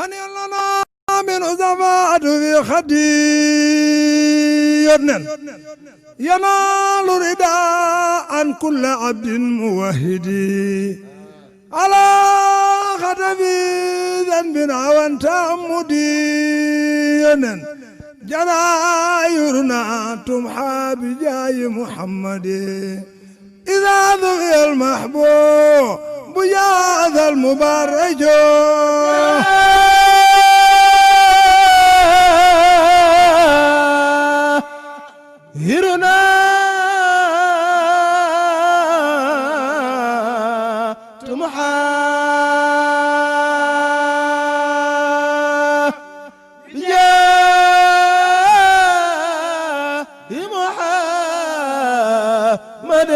هني لنا من زفات في خدي ينال رداء عن كل عبد موحد على خطب ذنبنا وانت مدين جرايرنا تمحى بجاي محمد إذا ذوي المحبوب بجاذ المبرج هرنا تمحى بجاه محمد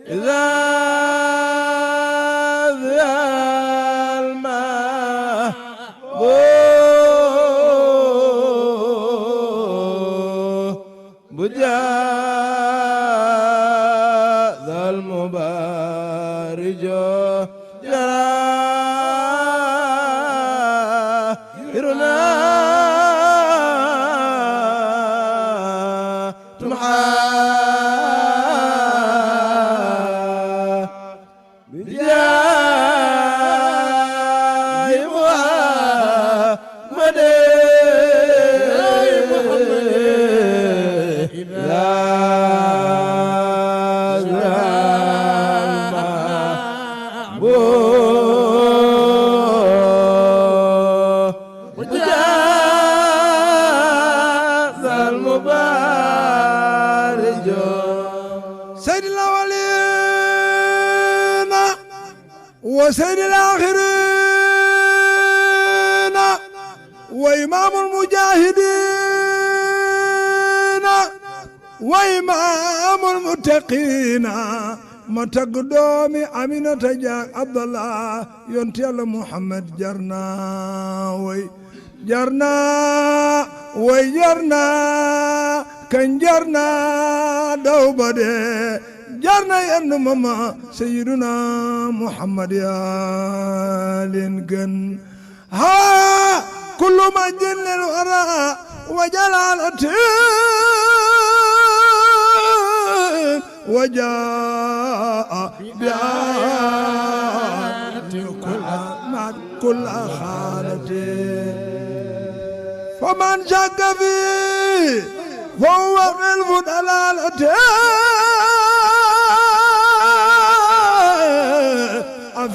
إذا ذا بجاذ المبارج جراهرنا تمحى بجاه محمد سيد الأولين وسيد الآخرين وإمام المجاهدين وإمام المتقين ما تقدومي أمينة جاك عبد الله ينتي الله محمد جرنا جرنا ويجرنا كان جرنا دوبده جرنا ين ماما سيدنا محمد يا لينغن ها كل ما جن الوراء وجلالته وجاء بآيات كل خالته فمن شك فيه فهو غلب دلالته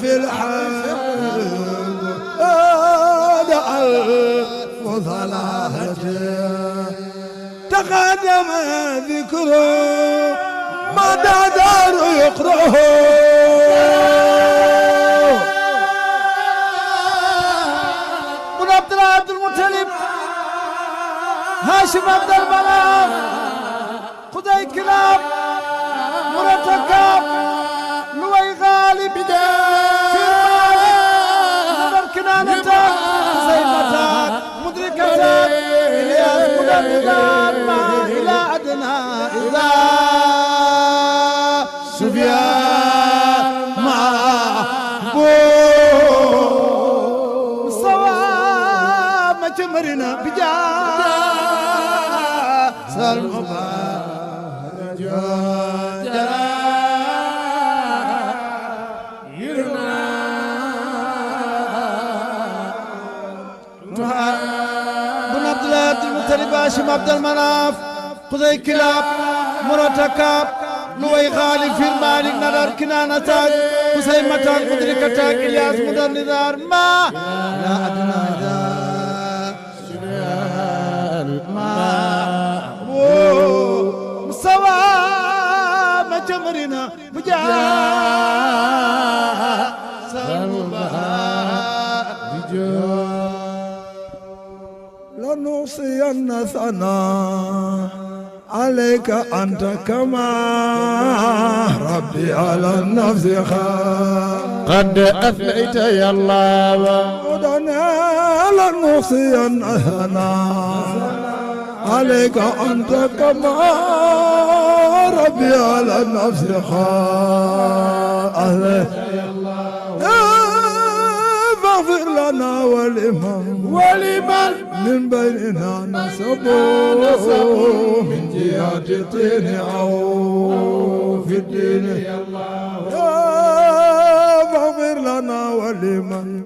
في الحال وضلاته تقدم ذكره ما دار يقرأه من عبد المطلب هاشم عبد المناف قدي كلاب مرتكب لوي غالب في نظر كنانتك سيفتك مدركتك إلياس مدركات ما إلى أدنى إذا سفيان مع مستوى مجمرنا بجاه المبارج جراهرنا بن عبد الله المطلب هاشم عبد المناف قضي كلاب مرتكب لوي غالب في المالك نظر كنانتك قسيمتك مدركتك إلياس مدر نذار ما لا أدنى إذا سوا مجمرنا بجاه المبارج لنوصين ثناء عليك أنت كما ربي على النفس قد أثنيت يا الله ودنا لنوصين ثناء عليك أنت كما ربي على النفس خاء فاغفر لنا ولمن من بيننا نسبوا من جهة الطين أو في الدين فاغفر لنا ولمن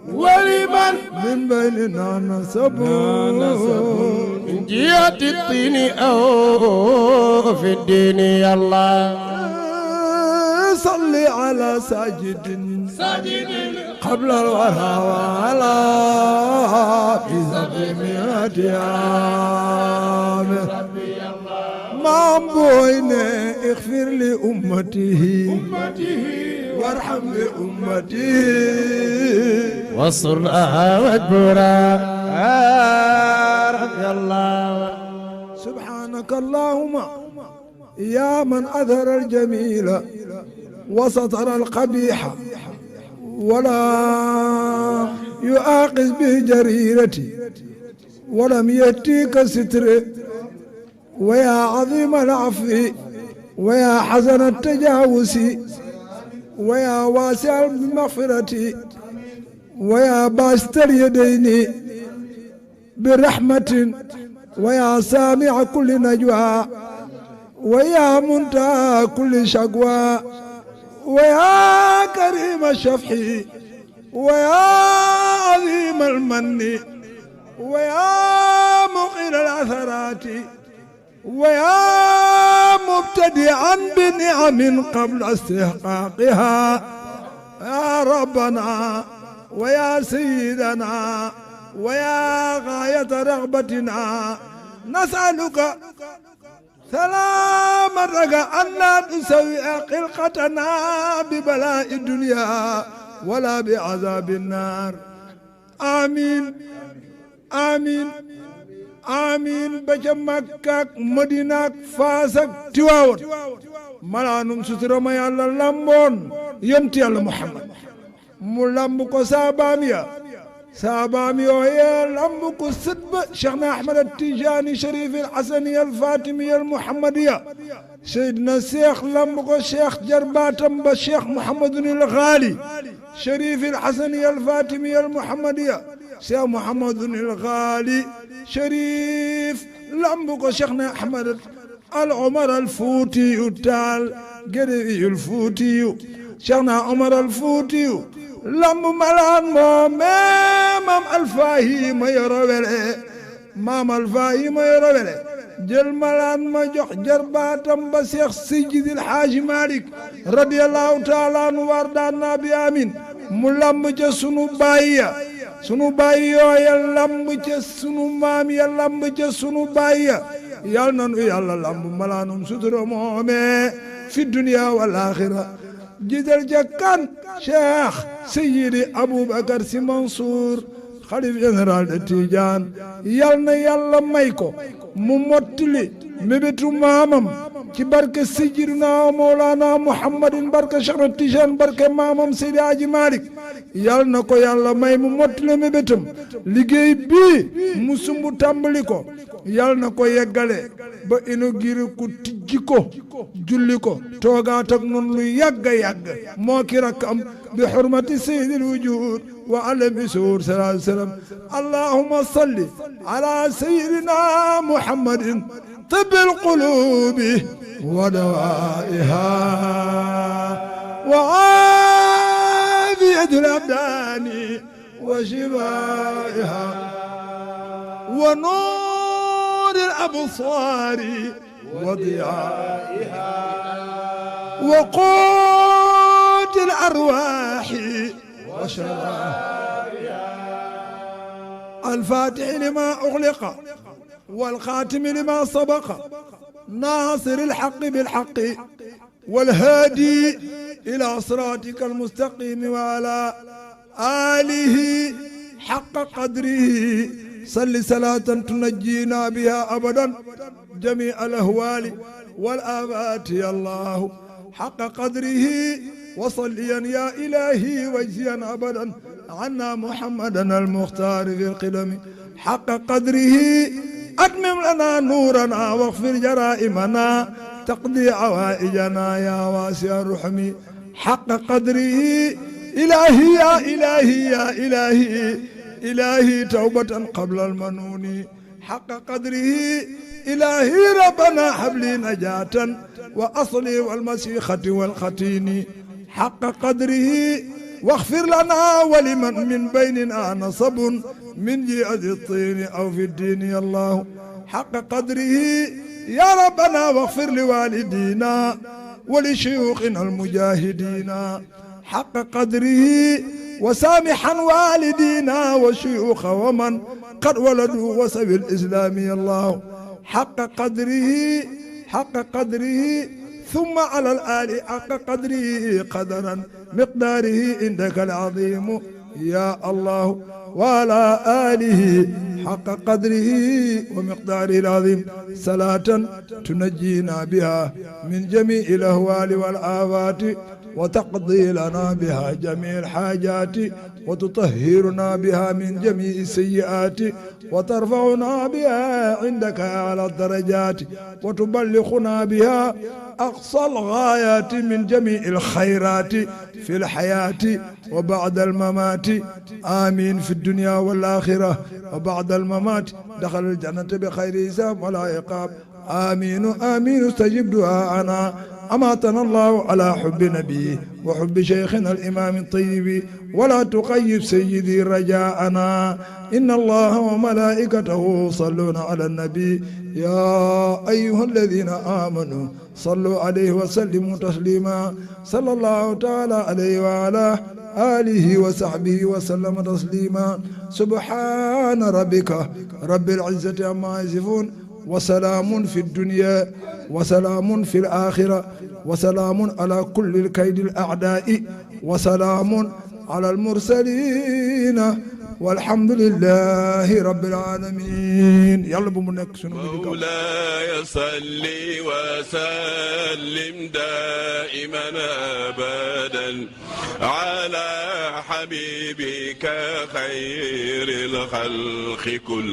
من بيننا نسبوا من جهة الطين أو في الدين يا الله. صل على ساجد قبل الورى وعلى في سبع عام ما بوينا اغفر لأمته وارحم لأمته واصر لها واجبرا يا الله. سبحانك اللهم يا من أظهر الجميل وسطر القبيح ولا يؤاخذ به جريرتي ولم يأتيك ستر ويا عظيم العفو ويا حسن التجاوز ويا واسع المغفرة ويا باسط اليدين برحمة ويا سامع كل نجوى ويا منتهى كل شقوى ويا كريم الشفح ويا عظيم المن ويا مقيل العثرات ويا مبتدئا بنعم قبل استحقاقها يا ربنا ويا سيدنا ويا غاية رغبتنا نسألك سلامتك أن لا تسوي خلقتنا ببلاء الدنيا ولا بعذاب النار آمين آمين آمين بجمعك مدينة فاسك تواون ملانم سترما يالا لامبون ينتي على محمد ملامبكو سابامي ويا لامبكو سدب شيخنا أحمد التيجاني شريف الحسني الفاطمي المحمدية سيدنا الشيخ لامبكو شيخ جرباتم بالشيخ محمد الغالي شريف الحسني الفاطمي المحمدية شيخ محمد الغالي شريف لامبكو شيخنا أحمد العمر الفوتي التال قريبي الفوتي شيخنا عمر الفوتي لم ملان مام الفاهي ما يروله مام الفاهي ما يروله جل ملان ما جوخ جرباتم با شيخ سيدي الحاج مالك رضي الله تعالى عنه وردانا بامين mu lamb ca sunu baay ya sunu baay yooya lamb ca sunu maam ya lamb ca sunu baay ya yal na nu yàlla lamb malaanum sutura moome fi dunya wal axira jidal ca kan Cheikh Seydi Aboubacar Sy Mansour xalif général de Tidiane yal na yàlla may ko mu mottali mébétu maamam ci barke Seydina Mawlana Muhammadin barke Cheikh Tidiane barke maamam Seydi Aji Malick yal na ko yàlla may mu mottali mébétam liggéey bii mu sumbu tàmbali ko yal na ko yeggale ba inauguré ko tijji ko julli ko toogaat ak nun lu yàgga yàgg moo ki rakkam bi xurmati sayyidil wujud wa alami suur sallallahu alayhi wa sallam allahumma salli ala sayyidina muhammadin tibbil qulubi wa dawaiha wa afiyatil abdani wa shifaiha wa nuril absari وضيائها وقوت الأرواح وشرائها الفاتح لما أغلق والخاتم لما سبق ناصر الحق بالحق والهادي إلى صراطك المستقيم وعلى آله حق قدره صل صلاة تنجينا بها أبدا جميع الأهوال والآفات يا الله حق قدره وصليا يا إلهي واجزيا أبدا عنا محمدا المختار في القدم حق قدره أتمم لنا نورنا واغفر جرائمنا تقضي عوائجنا يا واسع الرحم حق قدره إلهي يا إلهي يا إلهي إلهي توبة قبل المنون حق قدره إلهي ربنا حبلي نجاة وأصلي والمسيخة والختين حق قدره واغفر لنا ولمن من بيننا نصب من جيء الطين أو في الدين يا الله حق قدره يا ربنا واغفر لوالدينا ولشيوخنا المجاهدين حق قدره وسامحا والدينا وشيوخ ومن قد ولدوا وسبي الإسلام يا الله حق قدره ثم على الآل حق قدره قدرا مقداره عندك العظيم يا الله وعلى آله حق قدره ومقداره العظيم صلاة تنجينا بها من جميع الأهوال والآفات وتقضي لنا بها جميع الحاجات وتطهرنا بها من جميع السيئات وترفعنا بها عندك أعلى الدرجات وتبلغنا بها أقصى الغايات من جميع الخيرات في الحياة وبعد الممات آمين في الدنيا والآخرة وبعد الممات دخل الجنة بخير حساب ولا عقاب آمين آمين استجب دعاءنا أماتنا الله على حب نبيه وحب شيخنا الإمام الطيب ولا تقيب سيدي رجاءنا إن الله وملائكته صلون على النبي يا أيها الذين آمنوا صلوا عليه وسلموا تسليما صلى الله تعالى عليه وعلى آله وصحبه وسلم تسليما سبحان ربك رب العزة عما يصفون وسلام في الدنيا وسلام في الآخرة وسلام على كل الكيد الأعداء وسلام على المرسلين والحمد لله رب العالمين يلا بمنك مولاي صل وسلم دائما أبدا على حبيبك خير الخلق كل